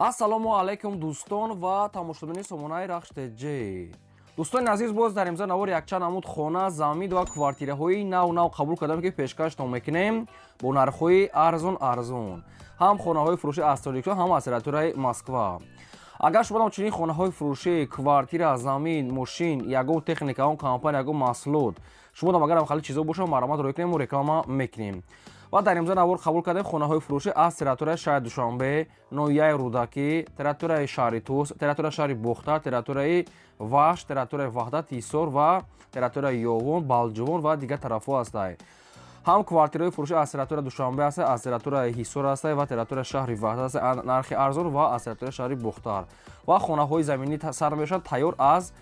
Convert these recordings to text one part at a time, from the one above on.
Ассалому алайкум, дӯстон ва тамошобинони сомонаи Рахш ТЖ. Дӯстони азиз, боз дар имза навор якчанд намуд хона, замин ва квартираҳои нав нав қабул кардам, ки пешкаштон мекунем бо нархҳои арзон арзон. Ҳам хонаҳои фурӯшӣ аз Тоҷикистон, ҳам аз территорияи Москва. Агар шумо чунин хонаҳои фурӯшӣ, квартира, замин, мошин, ягон техника, ягон компания, ягон маҳсулот шумо агар хали чизо бошад, марҳамат рӯй кунем, мо реклама мекунем. Ва дар имза навор қабул кардем хонаҳои фурӯшӣ аз территорияи шаҳри Душанбе, ноҳияи Рӯдакӣ, территорияи шаҳри Тус, территорияи шаҳри Бохтар, территорияи Вахш, территорияи Ваҳдат, Ҳисор ва территорияи Ёвон, Балҷувон ва дигар тарафҳо ҳастанд. Ҳам квартираҳои фурӯшӣ аз территорияи Душанбе ҳастанд, аз территорияи Ҳисор ҳастанд ва территорияи шаҳри Ваҳдат ҳастанд, нархи арзон, ва аз территорияи шаҳри Бохтар. Ва хонаҳои заминӣ сар мешавад тайёр аз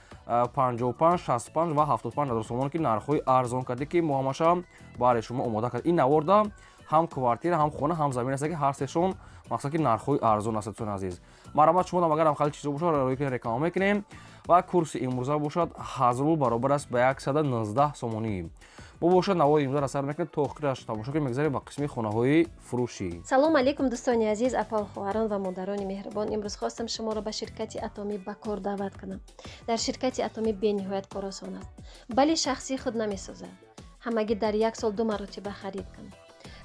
55, 65 ва 75 ҳазор сомон, ки нархҳои арзон карде, ки мо ҳамаша барои шумо омода кард. Ин наворда ҳам квартира, ҳам хона, ҳам замин аст, ки ҳар сешон мақсад ки нархҳои арзон аст. Дӯстони азиз, марҳамат, шумо агар ҳам хали чизо бошад, рӯй кунед, реклама мекунем. Ва курси имрӯза бошад 1000 рубл, баробар аст ба 119 сомонӣ. Мо бошад навори имрӯза сар мекунем, то охираш тамошо кунем. Мегзарем ба қисми хонаҳои фурӯшӣ. Салом алейкум, дӯстони азиз, апаву хоҳарон ва модарони меҳрубон. Имрӯз хостам шуморо ба ширкати Атомӣ ба кор даъват кунам. Дар ширкати Атомӣ бениҳоят кор осон аст, бале, шахсии худ намесозад. Ҳамагӣ дар як сол ду маротиба харид кунад.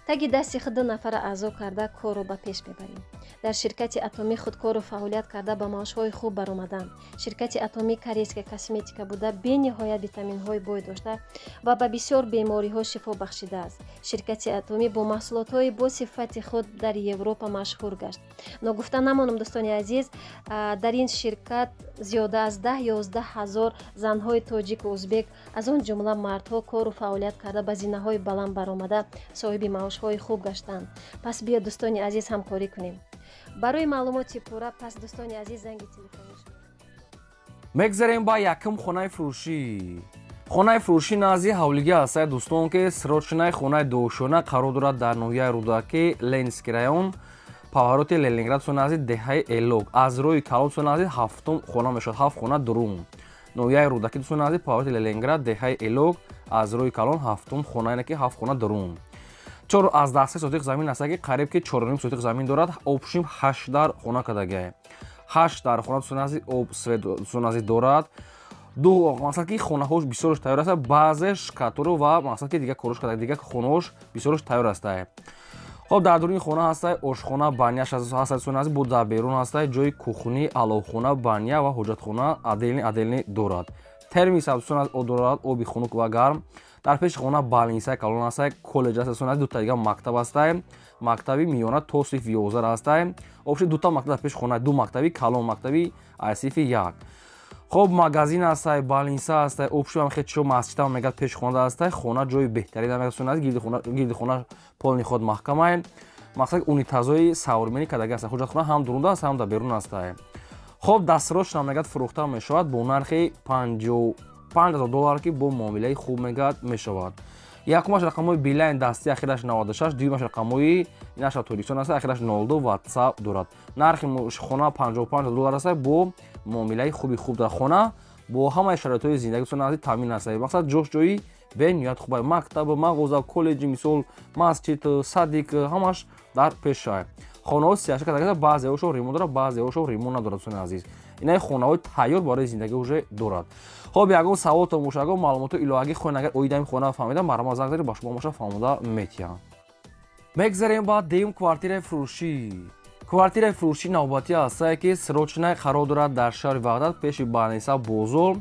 Таги дасти худ ду нафара аъзо карда, корро ба пеш мебарем. Дар ширкати Атомӣ худкору фаъолият карда, ба маошҳои хуб баромадам. Ширкати Атомӣ корейская косметика буда, бениҳоят витаминҳои бой дошта ва ба бисёр бемориҳо шифо бахшидааст. Ширкати Атомӣ бо маҳсулотҳои бо сифати худ дар Европа машҳур гашт. Ногуфта намонам, дӯстони азиз, дар ин ширкат зиёда аз 10-11 ҳазор занҳои тоҷику узбек, аз он ҷумла мардҳо, кору фаъолият карда, ба зинаҳои баланд баромада, соҳиби маошҳои хуб гаштанд. Пас биё, дӯстони азиз, ҳамкорӣ кунем. Барои маълумоти пурра, пас, дӯстони азиз, занги телефонӣ. Мегзарем ба якум хонаи фурӯшӣ. Хонаи фурӯшӣ назди ҳавлигӣ ҳастад, дӯстон, ки срочный хонаи дуошёна қарор дорад дар ноҳияи Рӯдакӣ, Ленинский район, повороти Ленинград, назди деҳаи Элок, аз рӯи калон назди ҳафтум хона мешавад, ҳафт хона дурум. Ноҳияи Рӯдакӣ, дӯстон, назди повороти Ленинград, деҳаи Элок, аз рӯи калон ҳафтум хона, яъне ки ҳафт хона дурум. 4,3 сотих замин аст, ки қариб ки 4,5 сотих замин дорад. Общим ҳашт дар хона кардагиа, ҳашт дар хона, дӯстон, назди об, свет, дӯстон, назди дорад. Ду мақсад ки хонаҳош бисёрш тайёр аст, баъзеш катуру ва мақсад ки дигар корош карда, дигар хонаҳош бисёрш тайёр аст. Хоб, дар дуруни хона ҳастай ошхона, баняш ҳаст, дӯстон, назди бо дар берун ҳастай ҷои кухни, аловхона, баня ва ҳоҷатхона отдельный отдельный дорад. Термис, дӯстон, дорад, оби хунук ва гарм. Дар пеши хона больницаи калон ҳастай, коллеҷ аст, дӯстон, дута дигар мактаб ҳастай, мактаби миёна то синфи 11 ҳастай. Общий дута мактаб дар пеши хона, ду мактаби калон, мактаби аз синфи як. Хоб, магазин ҳастай, больница ҳастай, общий ҳам хеле чизо, масҷидам мегӯяд, пеши хона ҳастай. Хона ҷои беҳтарин мегӯяд, гирди хона полный ход маҳкамай, мақсад унитазҳои современный кадаги ҳастай. Ҳоҷатхона ҳам дурунда аст, ҳам дар берун ҳастай. Хоб, дастсрочно мегӯяд фурӯхта мешавад бо нархи 55 000 доллар, ки бо муомилаи хуб мегӯяд мешавад. Якумаш рақамҳои Билайн дасти, ахираш 96, дуюмаш рақамҳои наша Тоҷикистон аст, ахираш 02, Ватсап дорад. Нархи хона 55 доллар аст, бо муомилаи хуби хуб. Дар хона бо ҳамаи шароитҳои зиндагӣ назди таъмин аст. Мақсад ҷош ҷои бениҳоят хуб: мактаб, мағоза, коллеҷи, мисол, масҷид, садик, ҳамаш дар пешай. Хонаҳо сияша карда, баъзеҳошо ремонт дорад, баъзеҳошо ремонт надорад. Дӯстони азиз, инаи хонаҳои тайёр барои зиндагӣ уже дорад. Хоб, ягон саволтон боша, ягон маълумоти иловагӣ хоҳед, агар оида ин хона фаҳмида, марҳамат, занг занед, ба шумо моша фаҳмода метиҳам. Мегзарем ба дуюм квартираи фурӯшӣ. Квартираи фурӯшӣ навбатӣ ҳастае, ки срочный қарор дорад дар шаҳри Ваҳдат, пеши больница, бозор,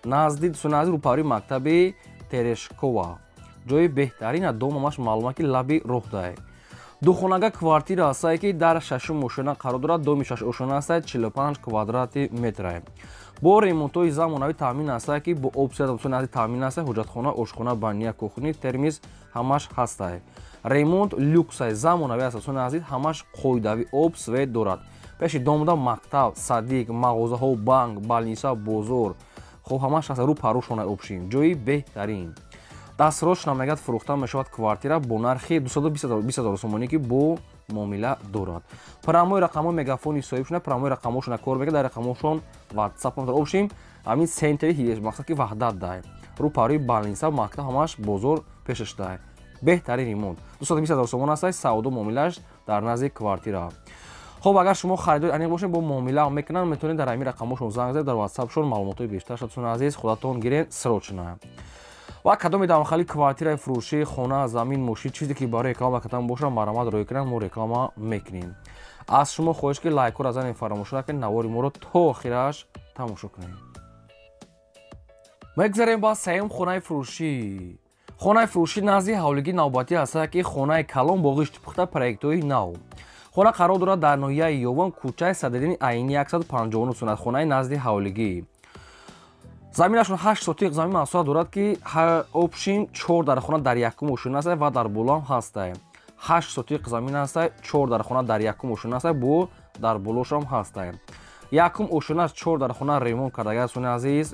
назди, дӯстони азиз, рӯпарӯи мактаби Терешкова. Ҷои беҳтарина, домамаш маълума, ки лаби роҳ дае. Духонага квартира ҳастае, ки дар шашум ошёна қарор дорад. Доми шашошёна ҳастае, 45 квадрати метрае, бо ремонтҳои замонавӣ таъмин ҳастае, ки бо опция, дӯстони азиз, таъмин ҳастае. Ҳоҷатхона, ошхона, баня, кухни, термис ҳамаш ҳастае. Ремонт люксай, замонавӣ аст, дӯстони азиз, ҳамаш қоидавӣ, об, свет дорад. Пеши домда мактаб, садик, мағозаҳо, банк, больница, бозор, хоб, ҳамаш ҳаст, рӯ парӯшона. Общим ҷои беҳтарин. Дастсрочно мегӯяд фурӯхта мешавад квартира бо нархи 220 ҳазор сомонӣ, ки бо муомила дорад. Прямой рақамҳои мегафони соҳибшона, прямой рақамҳошона кор мекунад, дар рақамҳошон Ватсап дорад. Общим ҳамин центри мақсад ки Ваҳдат дай, рӯ парӯи больница, мактаб, ҳамаш, бозор пешаш дай. Беҳтарин ремонт, 220 ҳазор сомон аст, савдо муомилааш дар назди квартира. Хоб, агар шумо харидори аниқ бошед, бо муомила мекунанд, метавонед дар ҳамин рақамҳошон занг занед, дар ватсапшон маълумотҳои бештар шадсони азиз худатон гирен срочно. Ва кадоме дамхали квартираи фурӯшӣ, хона, замин, мошин, чизе ки барои реклама катан бошад, марҳамат рӯй кунанд, мо реклама мекунем. Аз шумо хоҳиш ки лайкҳоро занед, фаромӯш накунед, навори моро то охираш тамошо кунед. Мегзарем ба сеюм хонаи фурӯшӣ. Хонаи фурӯшӣ назди ҳавлигии навбатӣ аст, ки хонаи калон бо ғишти пухта, проектҳои нав. Хона қарор дорад дар ноҳияи Ёвон, кӯчаи Садриддини Айнӣ 159 сунат, хонаи назди ҳавлигӣ. Заминашон 8 сотиқ замин масоҳат дорад, ки общим 4 дар хона дар якум ошёна аст ва дар болоам ҳаст. 8 сотиқ замин аст, 4 дар хона дар якум ошёна аст, бо дар болошам ҳаст. Якум ошёна 4 дар хона ремонт кардага, суни азиз,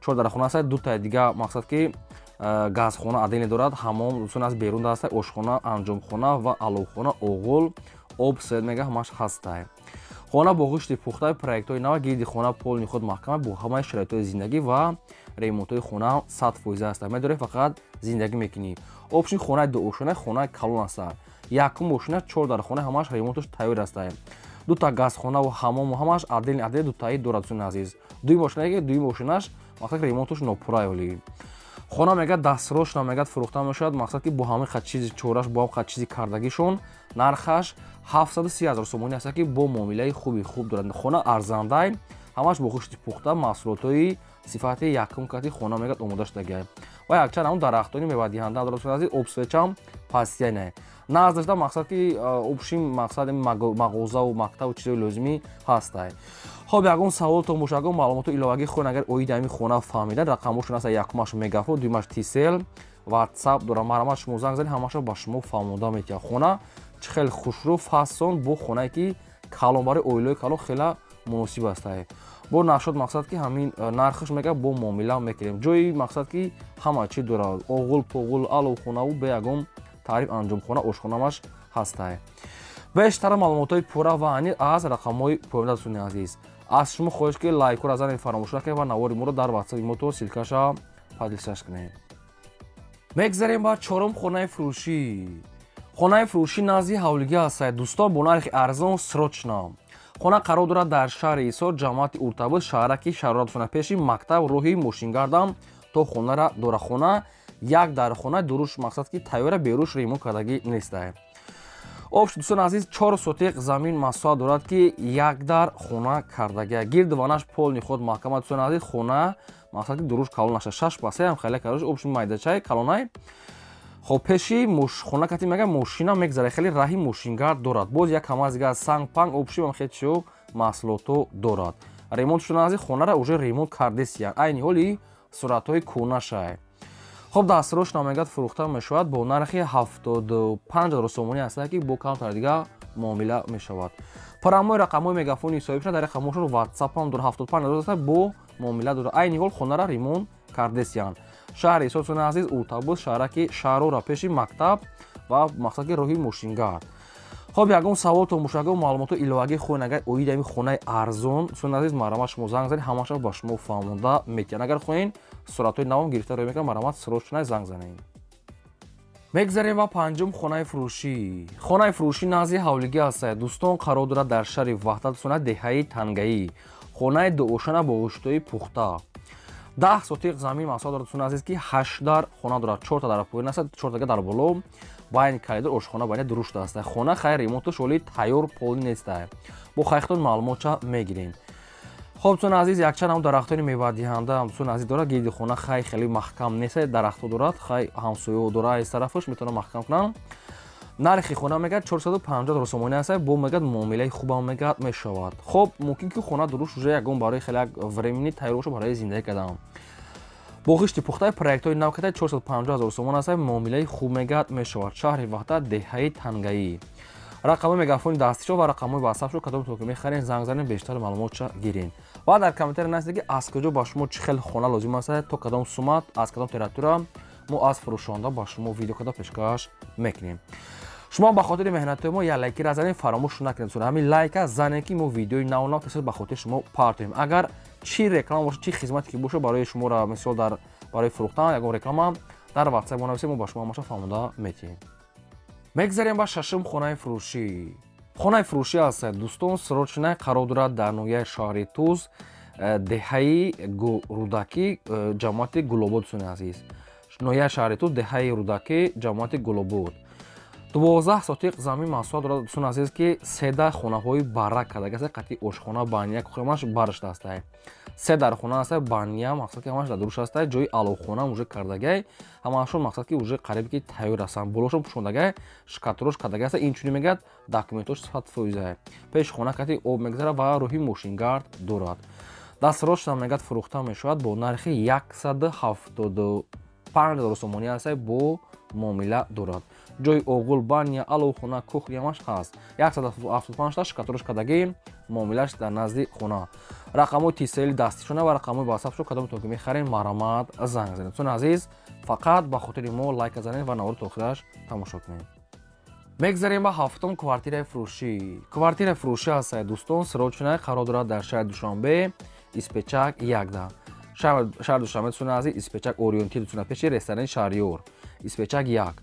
4 дар хона аст, дутаи дига мақсад ки газхона отдельно дорад, ҳамом суни аз берун аст, ошхона, анҷомхона ва аловхона, оғул, об, свет мега ҳамаш ҳаст. Хона бо ғишти пухтаи, проектҳои нав, гирди хона полный худ маҳкама, бо ҳамаи шароитҳои зиндагӣ ва ремонтҳои хона 100% аст. Медорӣ фақат зиндагӣ мекунӣ. Общий хонаи дуошёна, хонаи калон аст. Якум ошёна 4 дар хона ҳамаш ремонташ тайёр аст. Дута газхона ва ҳамому ҳамаш отдельно отдельно дутаи дорад, суни азиз. Дуюм ошёна ки дуюм ошёнаш мақсад ремонташ нопурра ёли. Хона мегӯяд дастрочно мегӯяд фурӯхта мешавад, мақсад ки бо ҳамин қад чизи чораш, бо ҳам қад чизи кардагишон нархаш 730 ҳазор сомонӣ аст, ки бо муомилаи хуби хуб дорад. Хона арзандай, ҳамаш бо ғишти пухта, маҳсулотҳои сифати якум кати хона мегӯяд омода шудагиай. Ва якчанд ҳамун дарахтони мевадиҳанда дорад, азиз, обсвечам пастияне. Наздашда мақсад ки общим мақсад мағозаву мактабу чизҳои лозимӣ ҳастай. Хоб, ягон саволтон боша, ягон маълумоти иловагӣ хоҳед, агар оиди ҳамин хона фаҳмидан, рақамҳошон аст: якумаш Мегафон, дуюмаш Тисел, Ватсап дорам. Марҳамат, шумо занг занед, ҳамаша ба шумо фаҳмонда метиҳад. Хона чӣ хеле хушрӯ, фасон, бо хонае ки калон, барои оилаҳои калон хеле муносиб аст. Бо нашод мақсад ки ҳамин нархаш мега бо муомила мекунем. Ҷои мақсад ки ҳама чӣ дорад: оғул, поғул, аловхонаву бе ягон таъриф анҷомхона, ошхонамаш ҳастай. Бештара маълумотҳои пурра ва аниқ аз рақамҳои поёнда, дӯстони азиз. Аз шумо хоҳиш ки лайкҳоро занед, фаромӯш накунед ва навори моро дар ватсапи мо то ссылкаша поделиться кунед. Мегзарем ба чорум хонаи фурӯшӣ. Хонаи фурӯшӣ назди ҳавлигӣ аст, дӯстон, бо нархи арзон срочно. Хона қарор дорад дар шаҳри Ҳисор, ҷамоати Уртабуз, шаҳраки Шарорат, пеши мактаб, роҳи мошингардам то хонара дора. Хона як дар хона дуруш мақсад ки тайёра, беруш ремонт кардагӣ нестай. Общ, дӯстони азиз, 4 сотиқ замин масоҳат дорад, ки як дар хона кардагия, гирду ванаш полный худ маҳкама. Дӯстони азиз, хона мақсад ки дуруш калон наша, 6 ба 3 ҳам хеле карош, общ майдачаи калонай. Хоб, пеши хона кати мега мошина мегзара, хеле раҳи мошингард дорад. Боз як ҳамаз дига санг панг, общий ҳам хеле чио маҳсулото дорад. Ремонт шуда азиз, хонара уже ремонт кардесиян, айни ҳоли суратҳои кӯнашай. Хоб, дастрочно мегӯяд фурӯхта мешавад бо нархи 75 ҳазор сомонӣ аст, ки бо камтар дига муомила мешавад. Прямой рақамҳои Мегафони соҳиб дар рақамҳошон, ватсапам дора. 75 ҳазор аст, бо муомила дорад. Айни ҳол хонара ремонт кардесиян. Шаҳри Ҳисор, азиз, Уртабуз, шаҳраки Шаҳрора, пеши мактаб ва мақсад ки роҳи мошингард. Хоб, ягон саволтон боша, ягон маълумоти иловагӣ хоҳед, агар оиди ҳамин хонаи арзон, дӯстони азиз, марҳамат, шумо занг занед, ҳамаша ба шумо фаҳмонда метиҳанд. Агар хоҳед, суратҳои навом гирифта рӯй мекунам, марҳамат, срочно занг занед. Мегзарем ба панҷум хонаи фурӯшӣ. Хонаи фурӯшӣ назди ҳавлигӣ аст, дӯстон, қарор дорад дар шаҳри Ваҳдат, дӯстона, деҳаи Тангаӣ. Хонаи дуошана бо ғиштҳои пухта, 10 сотиқ замин масоҳат дорад, дӯстони азиз, ки ҳашт дар хона дорад: чорта дар поён аст, чортага дар боло, байни коридор ошхона байни дурушт аст. Хона хайр ремонташ оли тайёр полный нест, бо хайхтон маълумотча мегирем. Хоб, дӯстони азиз, якчанд ҳам дарахтони мевадиҳанда, дӯстони азиз, дорад гирди хона. Хай хеле маҳкам нест, дарахтҳо дорад, хай ҳамсоё дорад, аз тарафаш метавонад маҳкам кунанд. Нархи хона мегӯяд 450 ҳазор сомонӣ аст, бо мегӯяд муомилаи хубам мегӯяд мешавад. Хоб, мумкин ки хона дуруст уже ягон барои хеле як временный тайёр боша барои зиндагӣ кардан. Бо ғишти пухтаи, проектҳои нав ката 450 ҳазор сомон аст, муомилаи хуб мегӯяд мешавад. Шаҳри Ваҳдат, деҳаи Тангаӣ. Рақамҳои Мегафони дастишо ва рақамҳои ватсапшо, кадом ки мехарен, занг занед, бештар маълумотша гирен. Ва дар комментария нависед, ки аз куҷо ба шумо чӣ хел хона лозим аст, то кадом сумат, аз кадом территория, мо аз фурӯшонда ба шумо видео када пешкаш мекунем. Шумо ба хотири меҳнатҳои мо як лайкира занед, фаромӯш накунед. Ҳамин лайка занед, ки мо видеои нав нав тасвир ба хотири шумо партоем. Агар чӣ реклама бошад, чӣ хизмате ки бошад барои шуморо, мисол дар барои фурӯхтан ягон реклама, дар ватсап мо нависед, мо ба шумо ҳамаша фаҳмонда метиҳем. Мегзарем ба шашум хонаи фурӯшӣ. Хонаи фурӯшӣ аст, дӯстон, срочно қарор дорад дар ноҳияи шаҳри Туз, деҳаи Рӯдакӣ, ҷамоати Гулобод. Дӯстони азиз, ноҳияи шаҳри Туз, деҳаи Рӯдакӣ, ҷамоати Гулобод. 12 сотиқ замин масоҳат дорад, дӯстони азиз, ки седа хонаҳои барак кардагиаст, қатъи ошхона, баня, ҳамаш барашта ҳастай. Се дархона аста, баня, мақсад ки ҳамаш дар дуруш ҳастай, ҷои аловхона уже кардагай, ҳамашон мақсад ки уже қариб ки тайёр ҳастанд, болошон пӯшондагай, шкатурош кардагай аста. Инчунин мегӯяд, документош 100%. Пеши хона кати об мегузарад ва роҳи мошингард дорад. Дастрочно мегӯяд, фурӯхта мешавад бо нархи 175 000 сомонӣ ҳастай, бо муомила дорад. Ҷои оғул, баня, аловхона, кухня ҳамаш ҳаст. 175 та шкатурош кардагӣ, муомилаш дар назди хона. Рақамҳои Тисели дастишона ва рақамҳои ватсапшо, кадомтон ки мехарем, марҳамат, занг занед. Дӯстони азиз, фақат ба хотири мо лайка занед ва навори то охираш тамошо кунед. Мегзарем ба ҳафтум квартираи фурӯшӣ. Квартираи фурӯшӣ ҳаст, дӯстон, срочно қарор дорад дар шаҳри Душанбе, Испечак якда. Шаҳри Душанбе, дӯстони азиз, Испечак ориентир, дӯстона, пеши ресторани Шаҳриёр, Испечак як.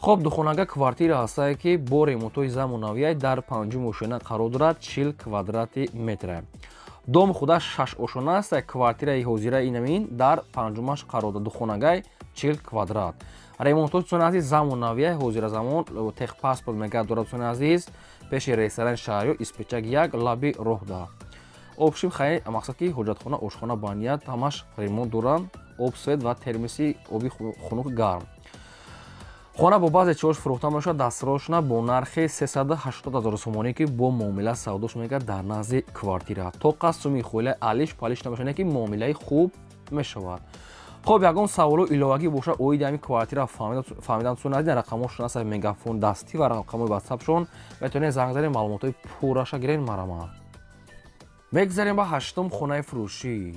Хоб, духонага квартира ҳастае, ки бо ремонтҳои замонавия дар панҷум ошёна қарор дорад, 40 квадрати метра. Дом худаш шаш ошёна аст, квартираи ҳозира инамин дар панҷумаш қарор дорад, духонагай 40 квадрат. Ремонтҳои, дӯстони азиз, замонавия, ҳозира замон, техпаспорт мегӯяд дорад, дӯстони азиз, пеши ресторани Шаҳриёр, Испечак як, лаби роҳда. Общем, хай, мақсад ки ҳоҷатхона, ошхона, баня ҳамаш ремонт доранд, об, свет ва термоси оби хунук, гарм. Хона бо баъзе чиҳош фурӯхта мешавад дастрочно бо нархи 380 000 сомонӣ, ки бо муомила савдош мегардад дар назди квартира. Тоқа суми хоила алиш палиш намешавад, ки муомилаи хуб мешавад. Хоб, ягон саволу иловагӣ бошад оиди ҳамин квартира фаҳмидан, дӯстони азиз, рақамҳошон аст, Мегафон дастӣ ва рақамҳои ватсапшон, метавонед занг занед, маълумотҳои пурраша гиред, марҳамат. Мегзарем ба ҳаштум хонаи фурӯшӣ.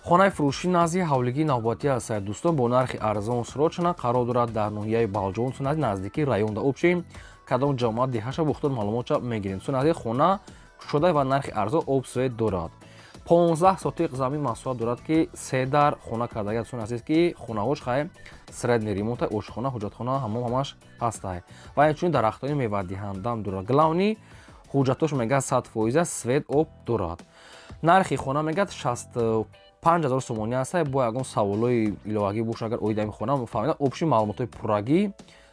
Хонаи фурӯшӣ назди ҳавлигии навбатӣ аст, дӯстон, бо нархи арзон срочно қарор дорад дар ноҳияи Балҷон, наздики районда. Общем, кадом ҷамоат, деҳаша бухтор маълумотша мегирем. Дӯстони азиз, хона кушода ва нархи арзон, об, свет дорад. 15 сотиқ замин масоҳат дорад, ки се дар хона кардага, дӯстони азиз, ки хонаҳош хай средний ремонта, ошхона, ҳоҷатхона, ҳамом ҳамаш ҳастай ва инчунин дарахтони мевадиҳандаам дорад. Главный, ҳуҷҷатош мегӯяд 100%, свет, об дорад. Нархи хона мегӯяд 65 000 сомонӣ аст. Бо ягон саволҳои иловагӣ боша, агар оиди ҳамин хона фаҳмида, общий маълумотҳои пуррагӣ,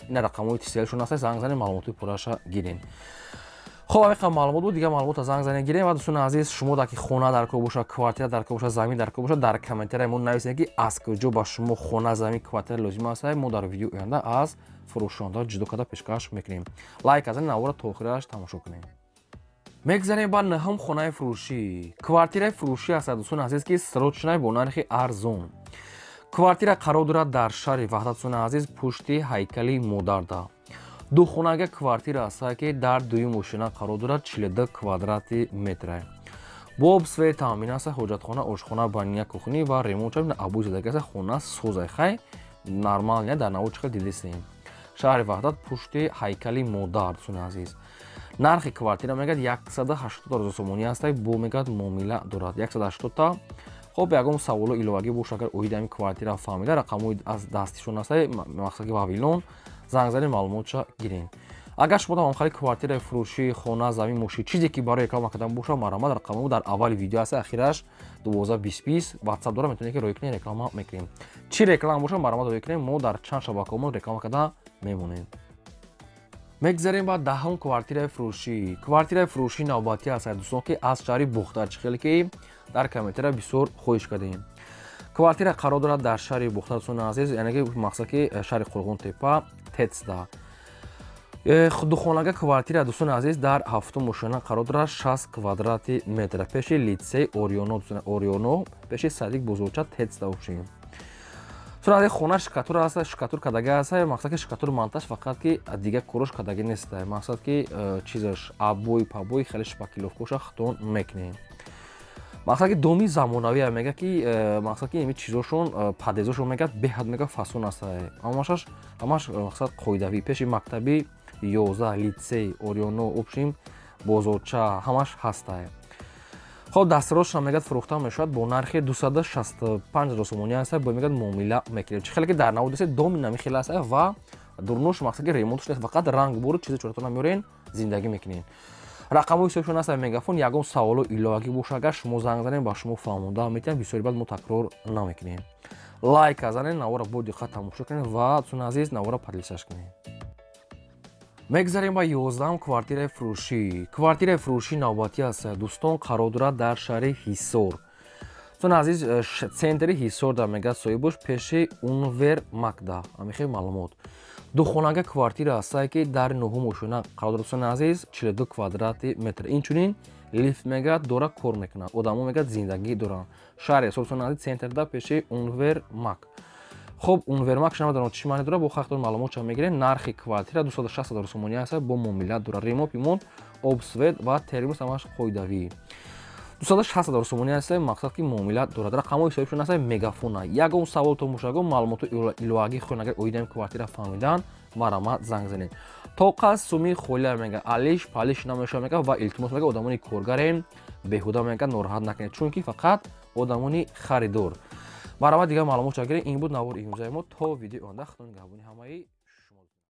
ина рақамҳои Тиселшон аст, занг занед, маълумотҳои пурраша гирем. Хоб, ҳамин қадр маълумот буд, дигар маълумота занг занед, гирем. Ва дӯстони азиз, шумо дар ки хона дар кор боша, квартира дар кор боша, замин дар кор боша, дар комментария мо нависед, ки аз куҷо ба шумо хона, замин, квартира лозим аст. Мо дар видеои оянда аз фурӯшонда ҷудо карда пешкаш мекунем. Лайк азани, навора то охираш тамошо кунем. Мегзарем ба нӯҳум хонаи фурӯшӣ. Квартираи фурӯшӣ аст, дӯстони азиз, ки срочно бо нархи арзон. Квартира қарор дорад дар шаҳри Ваҳдат, дӯстони азиз, пушти ҳайкали модарда. Духонага квартира аст, ки дар дуюм ошёна қарор дорад, 42 квадрати метра. Бо об, свет таъмин аст, ҳоҷатхона, ошхона, баня, кухня ва ремонт обои задагӣ аст. Хона созай, хай, нормально, дар наво чӣ хел дидистем. Шаҳри Ваҳдат, пушти ҳайкали модар, дӯстони азиз. Нархи квартира мегӯяд 180 000 сомонӣ аст, бо мегӯяд муомила дорад, 180 та. Хоб, ягон саволу иловагӣ боша, агар оиди ҳамин квартира фаҳмида, рақамҳои аз дастишон аст, мақсад ки Вавилон, занг занед, маълумотша гирем. Агар шумо ҳамхали квартираи фурӯшӣ, хона, замин, мошин, чизе ки барои реклама кардан боша, марҳамат, рақамҳо дар аввали видео аст, ахираш 12 20 20 ватсап дора, метавонед ки рӯй кунед, реклама мекунем. Чӣ реклама боша, марҳамат, рӯй кунем, мо дар чанд шабакаҳомон реклама карда мемонем. Мегзарем ба даҳум квартираи фурӯшӣ. Квартираи фурӯшӣ навбатӣ аст, дӯстон, ки аз шаҳри Бохтар, чӣ хеле ки дар комментария бисёр хоҳиш кардем. Квартира қарор дорад дар шаҳри Бохтар, дӯстони азиз, яъне ки мақсад ки шаҳри Қурғонтепа, тецда. Духонага квартира, дӯстони азиз, дар ҳафтум ошёна қарор дорад, 60 квадрати метра, пеши литсей Орионо, Орионо, пеши садик бозорча, тецда. Общем, суради хона шкатур аст, шкатур кардага аст, мақсад ки шкатур монтаж, фақат ки дигар корош кардагӣ нест, мақсад ки чизаш обои пабои хеле шпаклёвкоша хитон мекунем. Мақсад ки доми замонавия, мега ки мақсад ки ими чизошон, подъездошон мегӯяд беҳад мега фасон аст, ҳамашаш ҳамаш мақсад қоидавӣ, пеши мактаби 11, литсей Орионо, общем, бозорча ҳамаш ҳастай. Хоб, дастрошам мегӯяд фурӯхта мешавад бо нархи 265 000 сомонӣ аст, бо мегӯяд муомила мекунем. Чӣ хеле ки дар навод десед, доми нами хеле аст ва дурнуш, мақсад ки ремонтш нест, фақат ранг буру чизи чоратона меорен, зиндагӣ мекунем. Рақамҳои ҳисобшон аст Мегафон. Ягон саволу иловагӣ боша, агар шумо занг занем, ба шумо фаҳмонда метиҳам. Бисёри баъд мо такрор намекунем. Лайка занед, навора бо диққат тамошо кунед ва, дӯстони азиз, навора поделиться кунед. Мегзарем ба 11-ам квартираи фурӯшӣ. Квартираи фурӯшӣ навбатӣ аст, дӯстон, қарор дорад дар шаҳри Ҳисор. Дӯстони азиз, центри Ҳисор дар, мегӯяд соҳибош, пеши Универмагда. Ҳамихел маълумот. Духонага квартира ҳастае, ки дар нуҳум ошёна қарор дорад, дӯстони азиз, 42 квадрати метр. Инчунин лифт, мегӯяд, дора, кор мекунад. Одамо, мегӯяд, зиндагӣ доранд. Шаҳри Ҳисор, дӯстони азиз, центрда, пеши Универмаг. Хуб, Универмаг намедонам чӣ маъне дорад, бо хахтон маълумотша мегирем. Нархи квартира 260 ҳазор сомонӣ аст, бо муомилат дорад. Ремонт, пимонт, об, свет ва термос ҳамаш қоидавӣ. 260 ҳазор сомонӣ аст, мақсад ки муомилат дорад. Рақамҳои ҳисобишон аст Мегафона. Ягон саволтон боша, ягон маълумоту иловагӣ хоҳед, агар оидаи квартира фаҳмидан, марҳамат, занг занед. Тоқа суми холия, мега, алиш палиш намешава, мега. Ва илтимос, мега, одамони коргарем, беҳуда, мега, нороҳат накунед, чунки фақат одамони харидор. Марҳамат, дигар маълумот гиред. Ин буд навори имрӯзаи мо. То видеои оянда, худо нигаҳбони ҳамаи.